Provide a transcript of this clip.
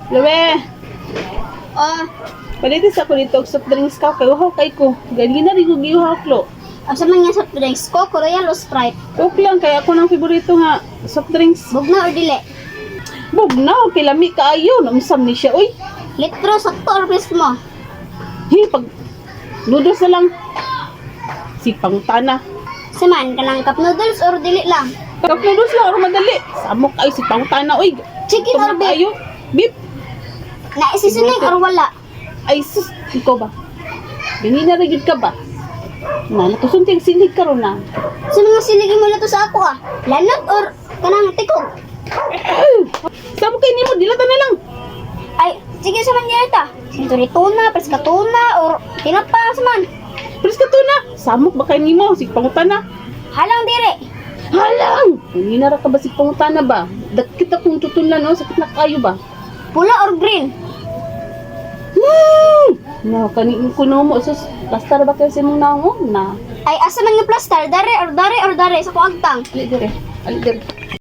Luwe, Oh, paliti sa ko dito og soft drinks ka kay uhaw kay ko. Gani na rin ko giuhaw klo. Asa man nga soft drinks? Coke, Royal o Sprite? Coke lang kay ako nang favorito nga soft drinks. Bugna or dili? Bugnaw kay lami kaayo, naumsam ni siya oy. Litro, sakto or mismo? Hi pag noodles na lang. Si pangutana. Saman, kanang cup noodles or dili lang? Cup noodles lang or madali. Samok ay si pangutana oy. Chicken or Tumok beef? kaayo. Beef. Na seasoning or wala? Ay sus, ikaw ba? Bingi na rin gyud ka ba? Na natusunting silhig karon na. Sa mga siligi mo na to sa ako ah. Lanot or kanang tikog? Samok kay nimo dilata na lang. Ay, sige sa man niya ta. Century tuna, preska tuna, or tinapa sa man. Preska tuna. Samok ba kay nimo? Sig pangutana. Halang dire. Halang! Hindi na ra ka ba sig pangutana ba? Dakit akong tutunlan no, sakit na kayo ba? Pula or green? No, kani kuno mo sus, basta ra ba kayo sa imong naong oh? Na. Ay, asa man nga plaster? Dare or dare or dare sa kuagtang. Ali dire. Ali dire.